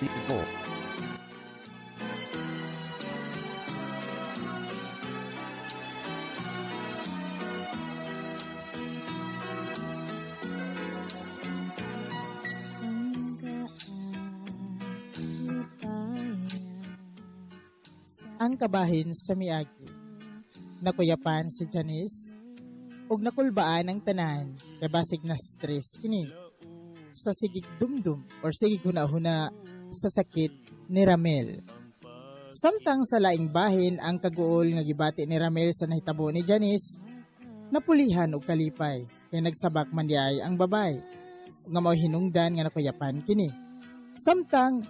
Season 4. Ang kabahin sa miagi. Nakuyapan si Janice ug nakulbaan ang tanan kay basig na stress kini sa sigig dumdum or sigig huna-huna sa sakit ni Ramel. Samtang sa laing bahin ang kaguol nga gibati ni Ramel sa nahitabo ni Janice, napulihan og kalipay kay nagsabak man diay ang babay nga mao hinungdan nga nakuyapan kini. Samtang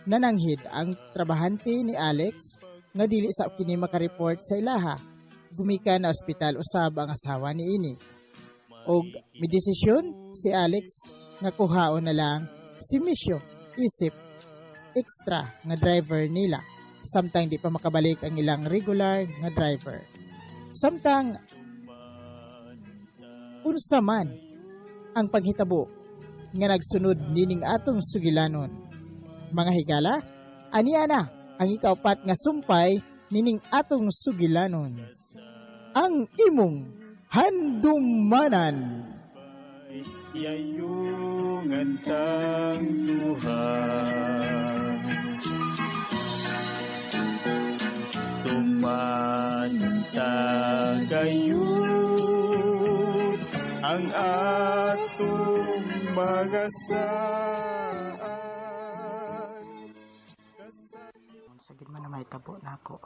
nananghid ang trabahante ni Alex nga dili sa kini makareport sa ilaha. Gumikan na ospital usab ang asawa ni ini. Og midesisyon si Alex nga kuhaon na lang si Misyo isip extra nga driver nila samtang di pa makabalik ang ilang regular nga driver. Samtang unsa man ang paghitabo nga nagsunod nining atong sugilanon. Mga higala, aniya na ang ikaupat nga sumpay nining atong sugilanon. Ang imong handumanan. Yayungan tang Tuhan. Tumanin tagayod ang atong mga saan. Sa gid man na mahitabo na ako.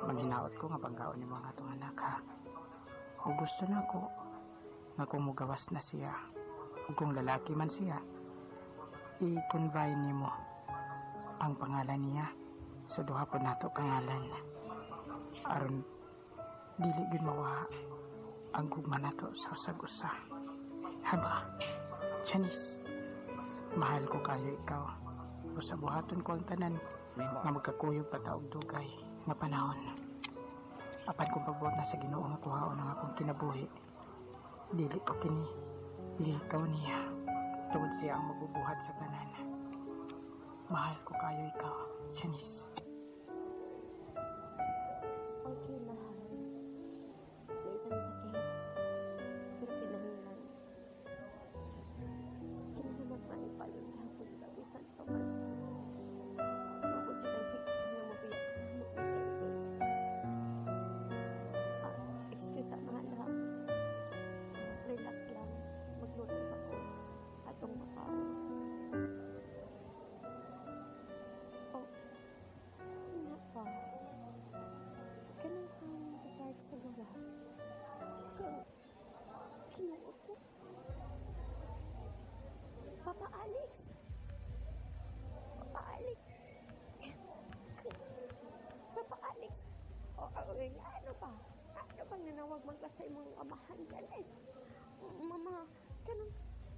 Manghinaot ko nga panggaon nimo ang atong anak ha. O gusto na ako nga kung mugawas na siya o kung lalaki man siya, i-convey nimo ang pangalan niya sa duha po nato kangalan aron dili gyud mawa ang gugma nato sa usag usa. Haba, Janice, mahal ko kayo ikaw. O sa buhaton ko ang tanan nga magkakuyog pa ta og dugay nga panahon. Apan kung pagbuot na sa Ginoo nga kuhaon ang akong kinabuhi, dili ko kini likaw niya tungod siya ang magbubuhat sa tanan. Mahal ko kayo ikaw, Janice. Okay, mahal. May isang sakit. Pero kinahanglan. Kinahanglan manipayon gihapon ka bisan pa man. Mao jud ang higpit nga mobiya ka namo si Jesus. Ah, excuse ah, mahal ha. Relax lang. Magluto pa ko. Atong makaon. Oh, ano pa? Kanang kang nag sa gawas. Kang, Ginoo ko. Papa Alex! Papa Alex! Papa Alex! Oh, oh, ano ba? Ano bang nanawag man ka sa imong amahan, Janice? Mama, kanang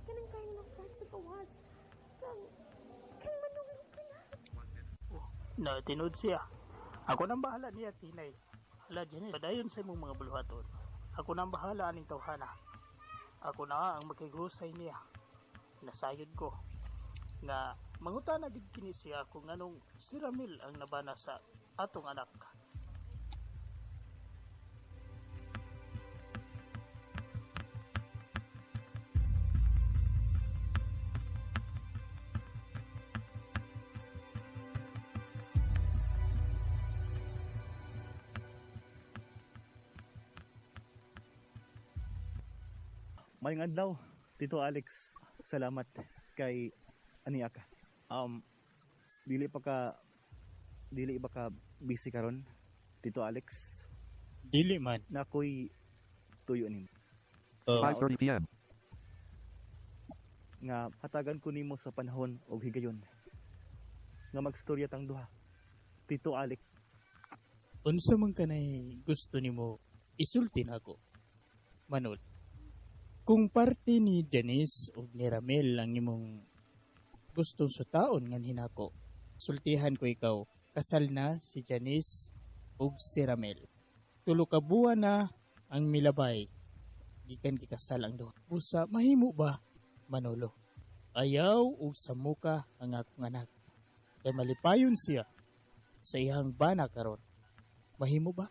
kayong nag sa gawas. Kang manunglo ka na. Na tinud siya. Ako nang bahala niya, Tinay. Hala, Janice, padayon sa imong mga buluhaton. Ako nang bahala aning tawhana. Ako na ang makighusay niya. Nasayod ko nga mangutana gid kini siya kung anong si Ramil ang nabana sa atong anak. Maayong adlaw, Tito Alex. Salamat kay aniya ka. Dili ba ka busy karon, Tito Alex? Dili man. Nakoy tuyo nimo. 5:30 p.m. Nga hatagan ko nimo sa panahon og higayon. Nga magstorya tang duha. Tito Alex. Unsa man kanay gusto nimo isulti nako, Manol? Kung parte ni Janice ug ni Ramel ang imong gustong sutaon nga hinako, sultihan ko ikaw, kasal na si Janice ug si Ramel. Tulo ka buwan na ang milabay gikan gikasal ang duha. Busa mahimo ba, Manolo? Ayaw og samuka ang akong anak. Kay malipayon siya sa iyang bana karon. Mahimo ba?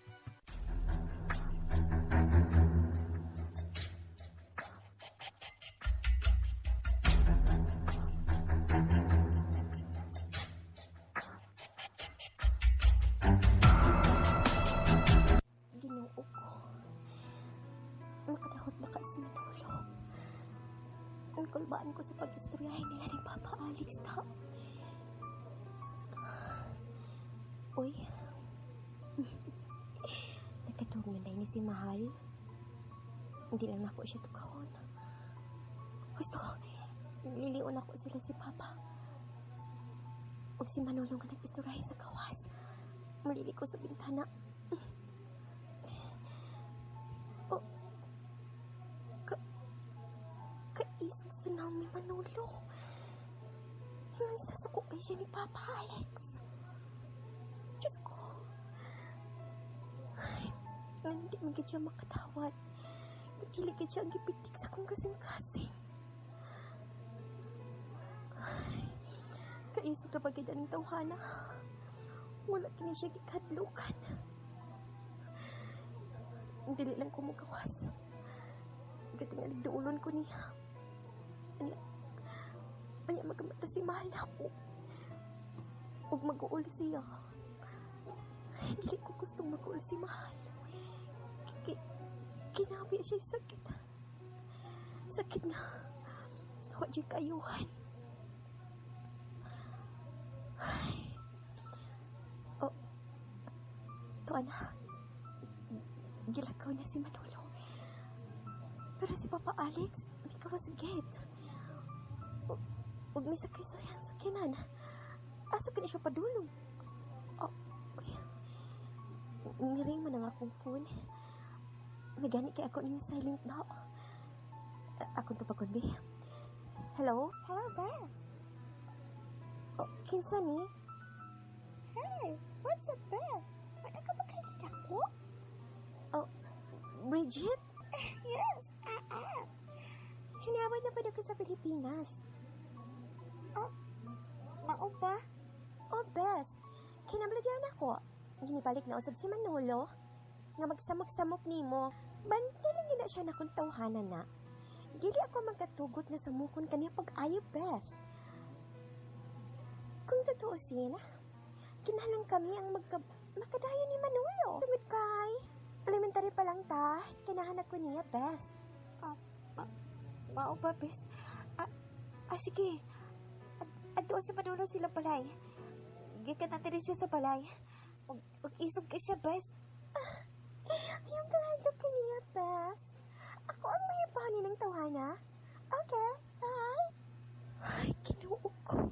Ginoo ko. Makadahot ba ka si Manolo? Ang kulbaan ko sa pag-istoryahin nila ni Papa Alex ta. Uy. Nakatug man ni si Mahal. Hindi lang nako siya tukahon. Gusto, lilion ako sila si Papa. Ug si Manolo nga nag-istoryahe sa kawas. Malili ko sa bintana. Oh, kaisog sa nami Manolo. Ingon sa suko kay siya ni Papa Alex. Diyos ko. Ay, hindi man gid siya makatawad. Dili gid siya ang gipitik sa akong kasing-kasing. Ay, kaisog na ba gid ang tawhana? Wala kini siya gikadlukan. Dili lang ko mugawas. Gating aligduulon ko niya. Anya magamata si Mahal ako. Ug mag-uul siya. Dili ko gustong mag-uul si Mahal. Kinabi siya sakit. Sakit nga. Wa jud kaayuhan. Ay. Oh. Tuan na. Gilakaw na si Manolo. Pero si Papa Alex, may kawas gate. Huwag may sakay sa sakyanan. Asa ka na siya padulong? Oh, uy. Niring mo na nga akong phone. Nagani kay ako ning silent na. Akong tupakon, be. Hello? Hello, Beth. Oh, kinsa ni? Hey, what's up, Beth? Wala ka ba kay ako? Oh, Bridget? Yes, I am. Hinaway na pa ko sa Pilipinas. Oh, mao ba? Oh, Beth. Kinablagyan ako. Ginibalik na usab si Manolo. Nga magsamok-samok nimo. Bante lang gina siya na kung tawhanan na. Dili ako magkatugot na samukon kaniya pag-ayo, Best. Kung totoo sila, kinalang kami ang makadayo ni Manolo. Tungod kay, elementary pa lang ta, kinahanap ko niya, Best. Mao ba, Best? Sige. Adto sa Manolo sila balay. Gikan natin siya sa balay. Ug isog kay siya, Best. Yung kahadlok ka niya, Best. Ako ang may ng tawhana. Okay, bye. Ay, kinuo ko.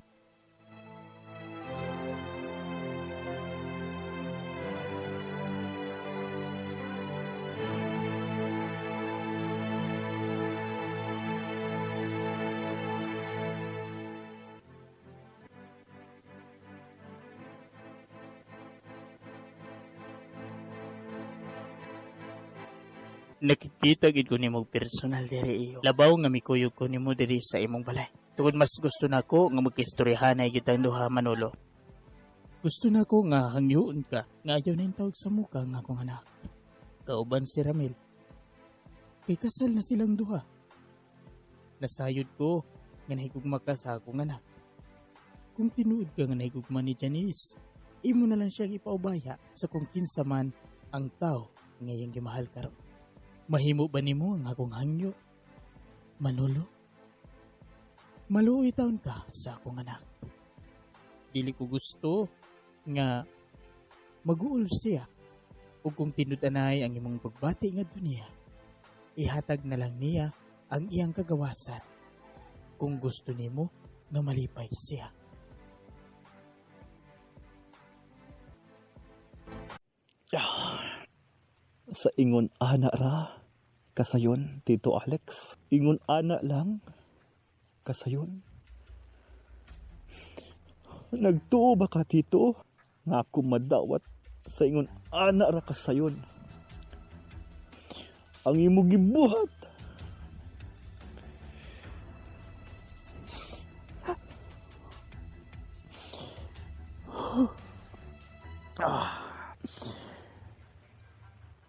Nakikita gid ko nimo personal diri iyo. Labaw nga mikuyog ko nimo diri sa imong balay. Tungod mas gusto nako nga magkistoryahanay gyud tang duha, Manolo. Gusto nako nga hangyoon ka nga ayaw na tawag sa muka nga akong anak. Kauban si Ramil. Kay kasal na silang duha. Nasayod ko nga nahigugma ka sa akong anak. Kung tinuod ka nga nahigugma ni Janice, imo na lang siyang ipaubaya sa kung kinsa man ang tao nga iyang gimahal karon. Mahimo ba nimo ang akong hangyo? Manolo? Maluoy taon ka sa akong anak. Dili ko gusto nga mag-uol siya ug kung tinud-anay ang imong pagbati nga niya, ihatag na lang niya ang iyang kagawasan kung gusto nimo nga malipay siya. Sa ingon ana ra kasayon, Tito Alex. Ingon ana lang kasayon. Nagtuo ba ka, Tito, nga ako madawat sa ingon ana ra kasayon? Ang imong gibuhat.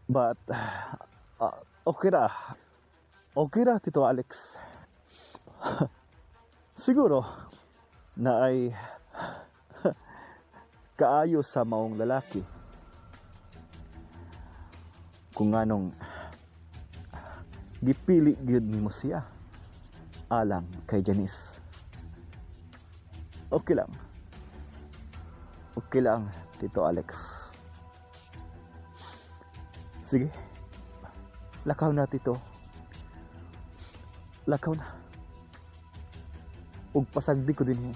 But, okay ra. Okay ra, Tito Alex. Siguro, na ay kaayo sa maong lalaki. Kung anong gipili gyud nimo siya alang kay Janice. Okay lang. Okay lang, Tito Alex. Sige. Lakaw na, Tito. Lakaw na. Ug pasagdi ko dinhi.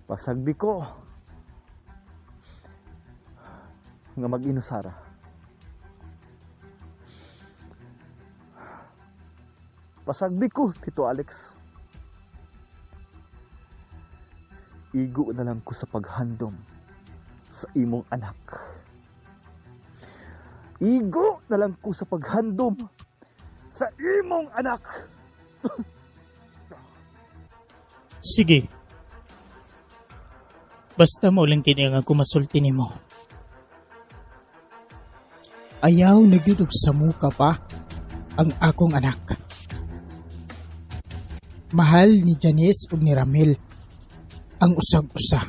Pasagdi ko nga mag-inusara. Pasagdi ko, Tito Alex. Igo na lang ko sa paghandom sa imong anak. Igo na lang ko sa paghandom sa imong anak. Sige. Basta mo lang kini ang ako masulti nimo. Ayaw na gyud og samuka pa ang akong anak. Mahal ni Janice ug ni Ramil ang usag-usa.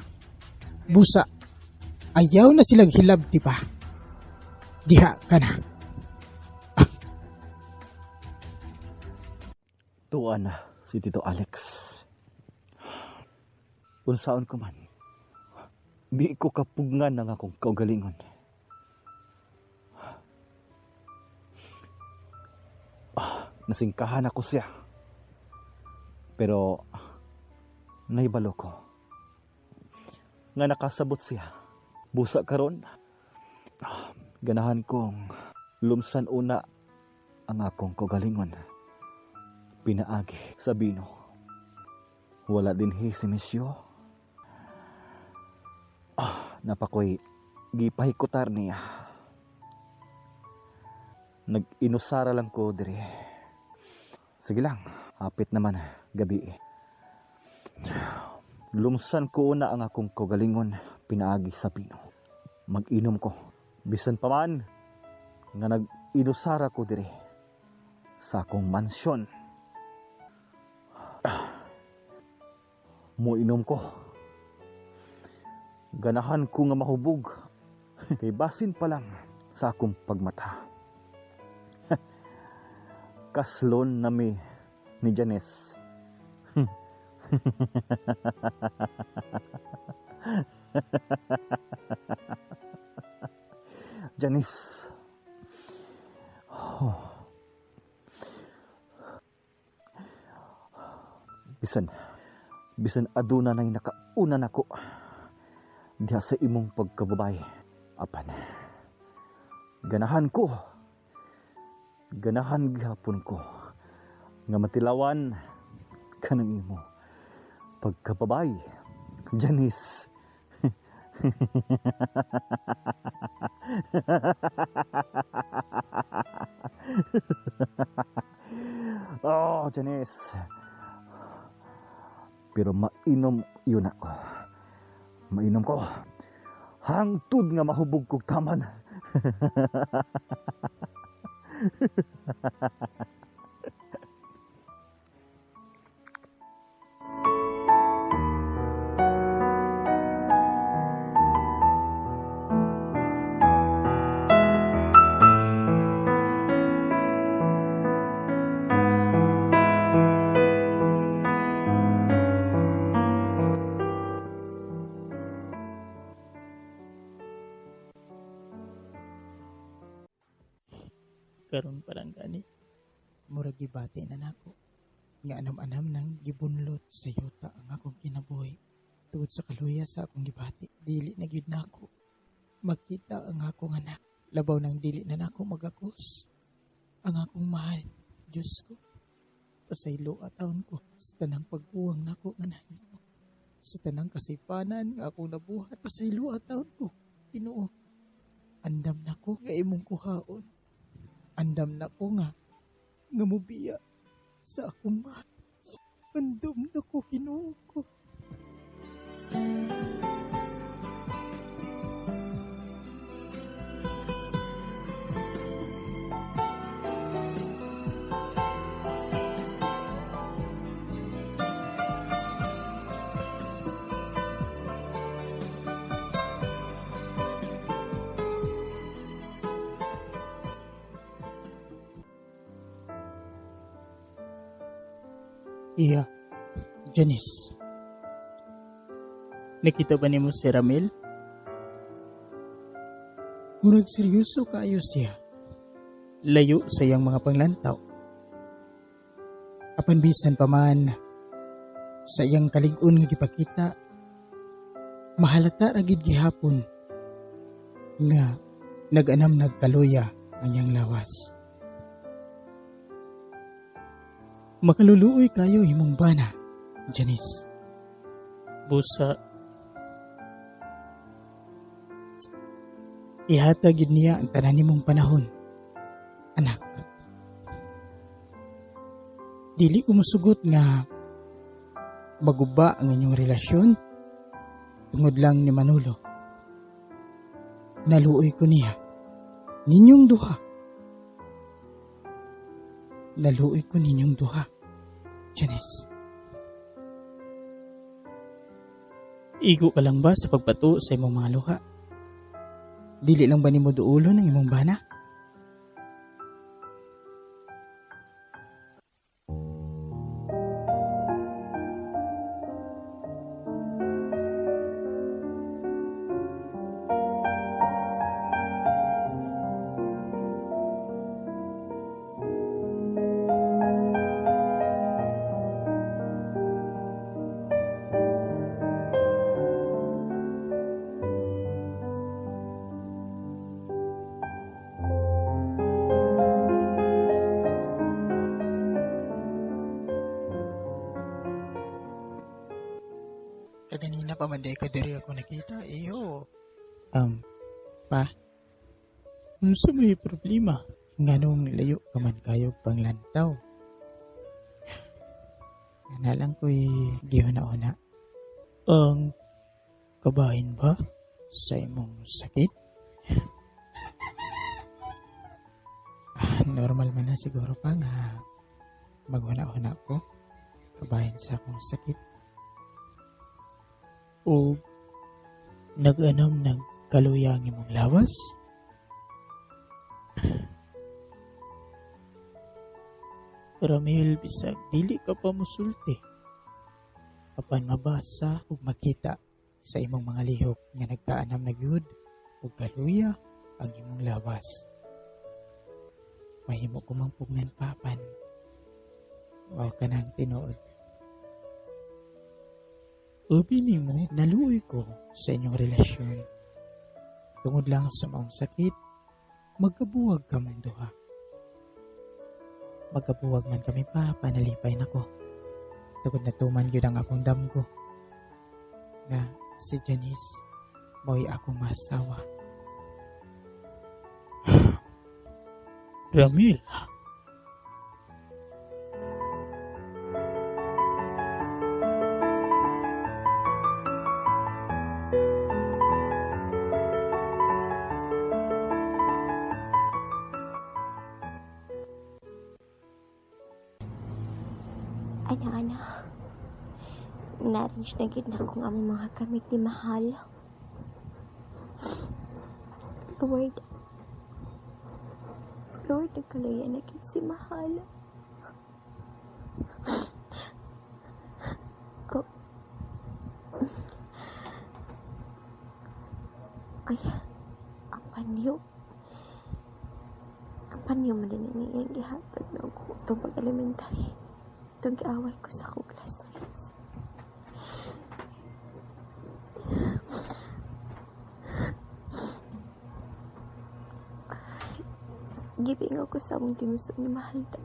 Busa, ayaw na silang hilab, di ba? Diha ka na. Tuwa na si Tito Alex. Unsaon ko man, di ko kapugngan ang akong kaugalingon. Nasingkahan ako siya. Pero naibalo ko nga nakasabot siya. Busa karon, ganahan kong lumsan una ang akong kaugalingon. Pinaagi sa bino. Wala din hi si Misyo. Napakoy gipahikutar niya. Nag-inusara lang ko diri. Sige lang, hapit naman gabi. Lumsan ko na ang akong kaugalingon pinaagi sa pino. Mag-inom ko. Bisan pa man nga nag-inusara ko diri sa akong mansyon. Muinom ko. Ganahan ko nga mahubog. Kay basin pa lang sa akong pagmata. Kaslon nami ni Janice. Janice. Oh. Bisan aduna na'y nakauna nako diha sa imong pagkababay. Apan, ganahan ko, ganahan gihapon ko nga matilawan kanang imo pagkababay, Janice. Oh, Janice. Pero mainom yun ako. Mainom ko. Hangtod nga mahubog kog taman. Karon pa lang gani. Murag gibati na nako. Nga anam-anam nang gibunlot sa yuta ang akong kinabuhi. Tungod sa kaluya sa akong gibati, dili na gyud nako makita ang akong anak. Labaw nang dili na nako magakos ang akong mahal. Diyos ko, pasaylo ataon ko sa tanang pagkuwang nako nga nahimo. Sa tanang kasipanan nga akong nabuhat, pasaylo ataon ko. Ginoo, andam nako nga imong kuhaon. Andam na ko nga mubiya sa akong mahal. Andam na ko, Ginoo ko. Iya. Janice, Nakita ba nimo si Ramil? Murag seryoso kaayo siya. Layo sa iyang mga panglantaw. Apan bisan pa man sa iyang kalig-on nga gipakita, mahalata ra gid gihapon nga nag-anam nagkaluya ang iyang lawas. Makaluluoy kayo imong bana, Janice. Busa ihatag gid niya ang tanan nimong panahon, anak. Dili ko musugot nga maguba ang inyong relasyon tungod lang ni Manolo. Naluoy ko niya ninyong duha. Naluoy ko ninyong duha, Janice. Igo ka lang ba sa pagbato sa imong mga luha? Dili lang ba nimo duolon ang imong bana? Kaganina pa man day ka diri ako nakita, iyo. Pa? Unsa may problema? Nganong layo ka man kayo panglantaw? Nga lang ko'y gihuna-huna. Ang kabahin ba? Sa imong sakit? Normal man na siguro pa nga maghuna-huna ko. Kabahin sa akong sakit. O nag-anam nagkaluya ang imong lawas? Ramil, bisag dili ka pa musulti. Apan mabasa ug makita sa imong mga lihok nga nagkaanam na gyud ug kaluya ang imong lawas. Mahimo ko mang pugnan papan. Wa ka nang tinuod. Ubi nimo, naluoy ko sa inyong relasyon. Tungod lang sa maong sakit, magkabuwag ka mong duha. Magkabuwag man kami pa, panalipay nako. Tungod na tuman yun ang akong damgo. Nga si Janice, mao'y akong masawa. Ramil. Ana, ana. Na-arrange na gid na kung among mga gamit ni Mahal. Lord, Lord, nagkaluya na gid si Mahal. Oh. Ay, ang panyo. Ang panyo man din ni iyang gihatag na ako itong pag-elementary. Itong giaway ko sa akong classmates. Gibing ako sa among timusog ni Mahalda.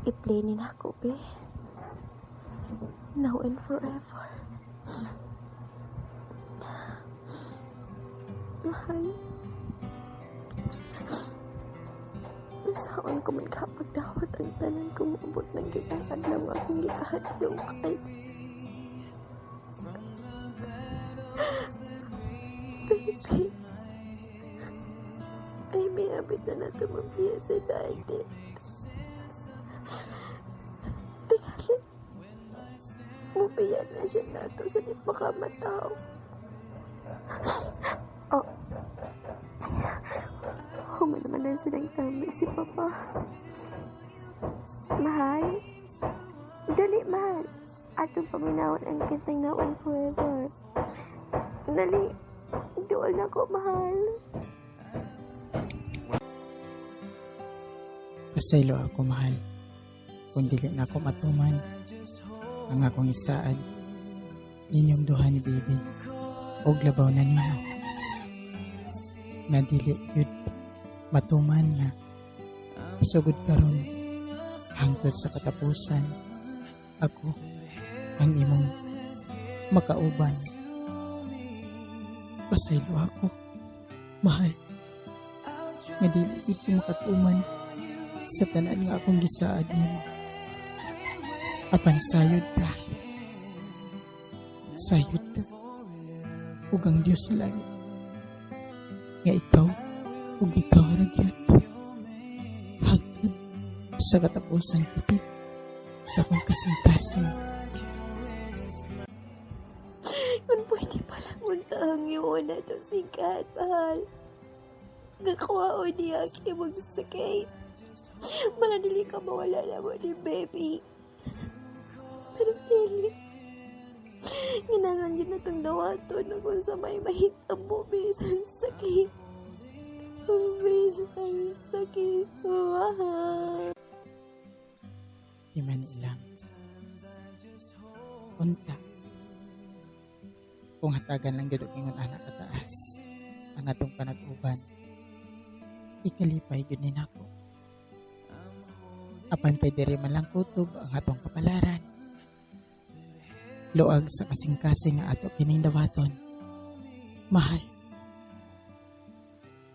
I-play ni na ako, be. Now and forever. Mahal. Saan ko man kapagdawat ang tanan kong maabot ng gigahadlaw nga akong gikahadlaw kay. Baby. Baby, abit na nato mabiya sa daddy. Tingali. Mubiya na siya nato sa di pa ka matao. Oh. Human naman na silang tama si Papa. Mahal? Dali, mahal. Atong paminawon ang kantang Now and Forever. Dali. Duol na ko, mahal. Pasaylo ako, mahal. Kung dili na ako matuman ang akong isaad ninyong duha ni baby og labaw na nimo nga dili yun matuman nga sugod karon hangtod sa katapusan ako ang imong makauban. Pasaylo ako, mahal, nga dili yun ko makatuman sa tanan nga akong gisaad nimo. Apan sayod ka. Sayod ka. Ug ang Dios sa langit nga ikaw ug ikaw ra gyud hangtod sa katapusan titik sa akong kasing-kasing. Kung pwede pala mong yun na ito si God, mahal. Gakuha o niya imong sakit. Manadili ka mawala na mo ni baby. Pero dili. Ginangan yun na itong dawaton na kung sa may mahitabo, bisan sakit. Bisan sakit, mahal. Di man ilang. Unta. Kung hatagan lang gyud og ingon anak kataas ang atong panag-uban, ikalipay gyud ni nako. Apan kay diri man lang kutob ang atong kapalaran. Luag sa kasing-kasing nga ato kining dawaton. Mahal.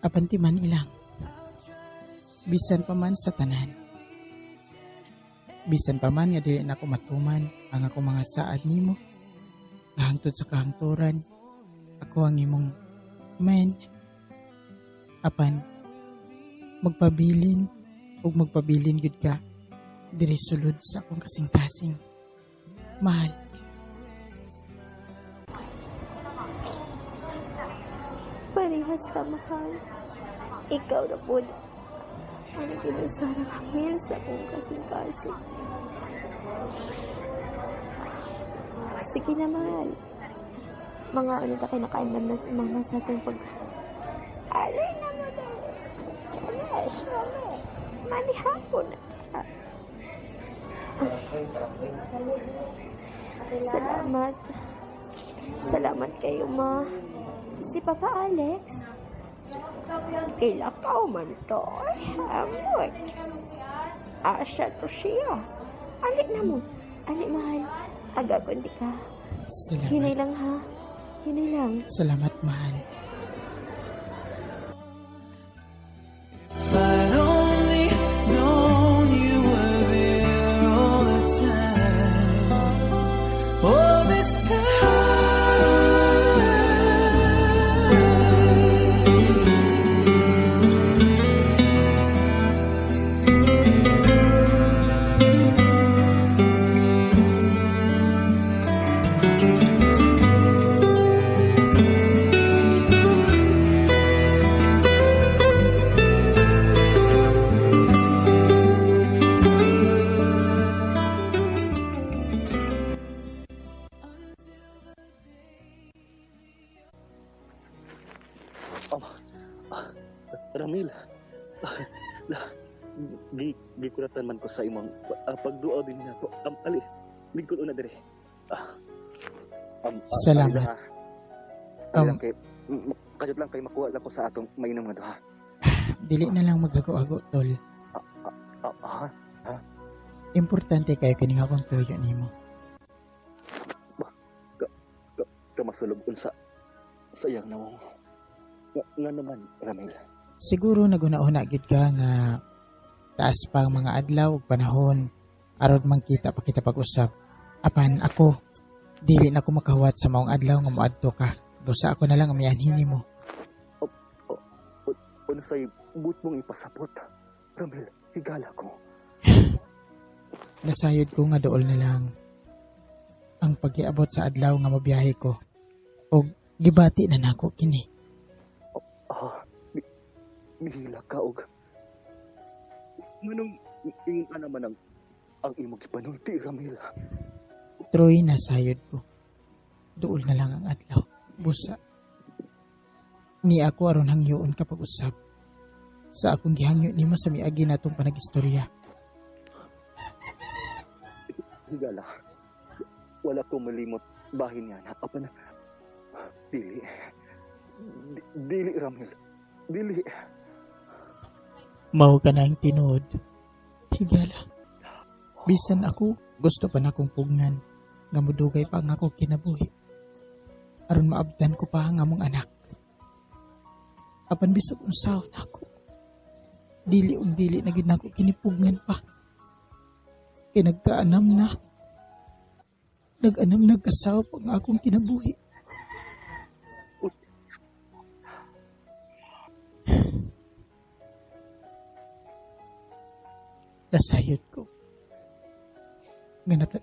Apan ti man ilang. Bisan pa man sa tanan. Bisan pa man nga dili nako matuman ang akong mga saad nimo. Hangtod sa kahangturan, ako ang imong man. Apan magpabilin ug magpabilin gyud ka diri sulod sa akong kasing-kasing. Mahal. Parehas ta, mahal. Ikaw na po. Ano kinasara kamil sa akong kasing-kasing. Sige na, mahal. Mga ulit ako nakaandam na si mama sa atong pag... Alay na mo daw. Yes, mama. Manihapon na. Salamat. Salamat kayo, ma. Si Papa Alex. Kilakaw man to. Amot. Asa to siya. Ali na mo. Ali, mahal. Aga, kundi ka. Salamat. Hinay lang, ha? Hinay lang. Salamat, mahal. If I'd only known you were there all the time, all this time. Ramil, gikuratan man ko sa imong pagduaw din nako. Ali, lingkod una diri. Salamat. Ali lang kay kadiyot lang kay makuha lang ko sa atong mainom nga duha. Dili na lang maghago-hago, tol. Ha? Importante kayo kining akong tuyo nimo. Kamasulog unsa sa iyang nawong. Nga naman, Ramil. Siguro naguna-una gyud ka nga taas pa ang mga adlaw ug panahon aron mangkita pa kita pag-usap. Apan ako dili na ko makahuwat sa maong adlaw nga moadto ka. Busa ako na lang ang mianhin nimo. Unsay but mong ipasabot, Ramil, higala ko. Nasayod ko nga dool na lang ang pagiabot sa adlaw nga mobiyahe ko. Og gibati na nako kini. Mihila ka og nganong ingon ka naman ang Ang imong gipanulti, Ramil. Troy, nasayod ko. Duol na lang ang adlaw. Busa. Ni ako aron hangyoon kapag usab. Sa akong gihangyo nimo sa miagi natong panagistorya. Higala. Wala ko malimot bahin niya na. Apan, dili. Dili, Ramil. Dili. Mao ka na ang tinuod. Higala. Bisan ako, gusto pa na akong pugnan. Nga mudugay pa ang akong kinabuhi. Aron maabdan ko pa ang among anak. Apan bisag unsaon ako. Dili og dili na gid nako kinipugngan pa. Kay nagkaanam na. Nag-anam nagkasaw pa ang akong kinabuhi. Nasayod ko. Nga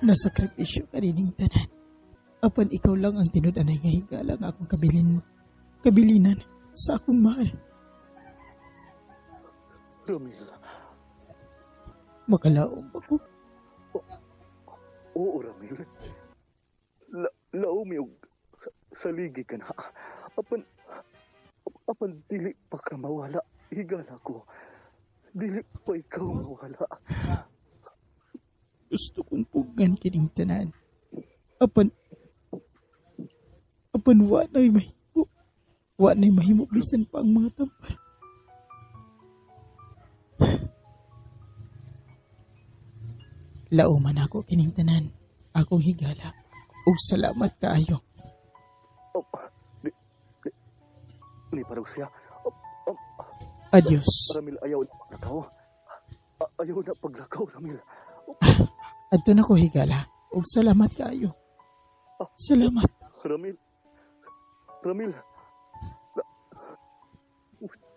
nasakripisyo kanining tanan. Apan ikaw lang ang tinud-anay nga higala nga akong kabilinan sa akong mahal. Ramil. Makalaom ba ko? Oo, Ramil. Laom yung saligi ka na. Apan dili pa ka mawala. Higala ko. Dili pa ikaw mawala. Gusto kong puggan kining tanan. Apan wa na'y mahimo. Wa na'y mahimo bisan pa ang mga tampal. Lauman ako kining tanan. Akong higala. Ug salamat kaayo. Oh, di parang siya. Oh, Adios. Ramil, ayaw na paglakaw. Ayaw na paglakaw, Ramil. Adto na ko higala. Ug salamat kaayo. Salamat. Ramil. Ramil.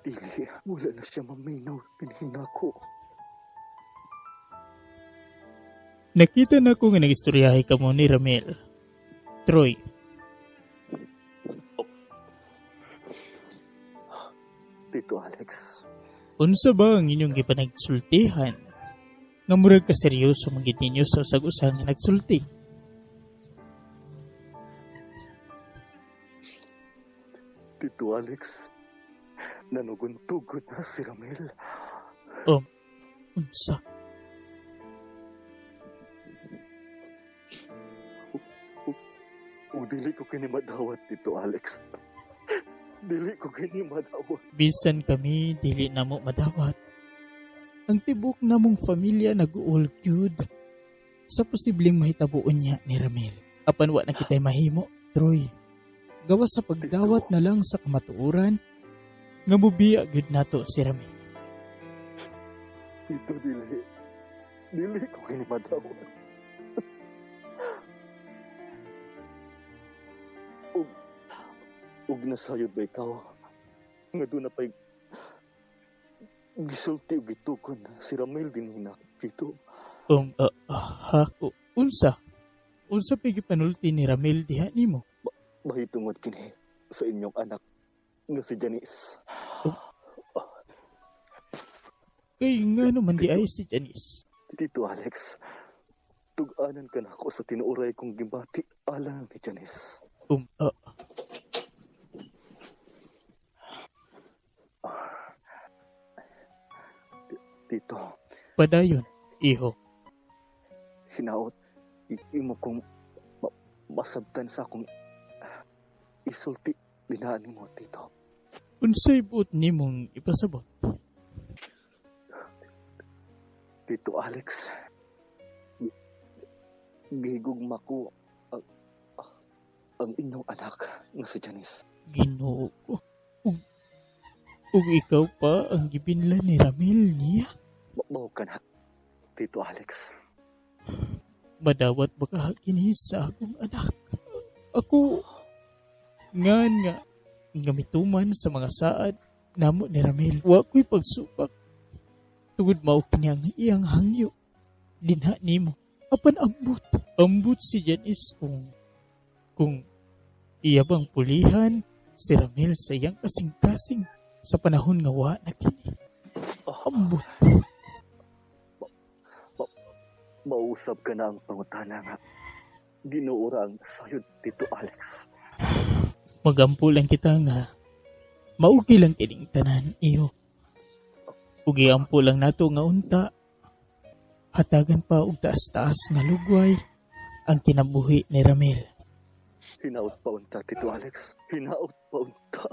Dili, wala na siya maminaw. Pinhina ko. Nakita na ko nga nag-istoryahe ka mo ni Ramil. Troy. Oh. Tito Alex. Unsa ba ang inyong gipanagsultihan? Nga murag ka seryoso man gid ninyo sa usag-usa nga nagsulti. Tito Alex, nanuguntugod na si Ramil. Oh, unsa? O dili ko kini madawat, Tito Alex. Dili ko kini madawat. Bisan kami, dili na mo madawat. Ang tibok namong pamilya nag-uol gyud sa posibleng mahitabuon niya ni Ramil. Apan wa na kita'y mahimo, Troy. Gawas sa pagdawat na lang sa kamatuoran, nga mubiya gyud nato si Ramil. Tito, dili. Dili ko kini madawat. Ug nasayod ba ikaw? Nga doon na pa'y gisulti ug gitukon si Ramil din hina, Tito. Unsa? Unsa pa'y gipanulti ni Ramil diha nimo? Mahitungod kini sa inyong anak nga si Janice. Oh. Kay nga naman di ay si Janice. Tito Alex, tug-anan ka na ako sa tinuoray kong gibati alang ni Janice. Tito. Padayon, iho. Hinaot, imo kong masabtan sa akong isulti dinaan nimo, Tito. Unsay buot nimong ipasabot? Tito Alex, gihigugma ko ang inyong anak nga si Janice. Ginoo ko. Ug ikaw pa ang gibinla ni Ramil niya. Mao ka na, Tito Alex. Madawat ba ka kini sa akong anak? Ako, ngan nga, nga mituman sa mga saad namo ni Ramil. Wa ko'y pagsupak. Tugod mao kini ang iyang hangyo. Dinha nimo. Apan ambot. Ambot si Janice kung iya bang pulihan si Ramil sa iyang kasing-kasing sa panahon nga wa na kini. Ambot. Mausab ka na ang pangutana nga Ginoo ra ang sayod, Tito Alex. Magampo lang kita nga maugi lang kining tanan, iho. Ug iampo lang nato nga unta hatagan pa og taas-taas nga lugway ang kinabuhi ni Ramil. Hinaot pa unta, Tito Alex. Hinaot pa unta.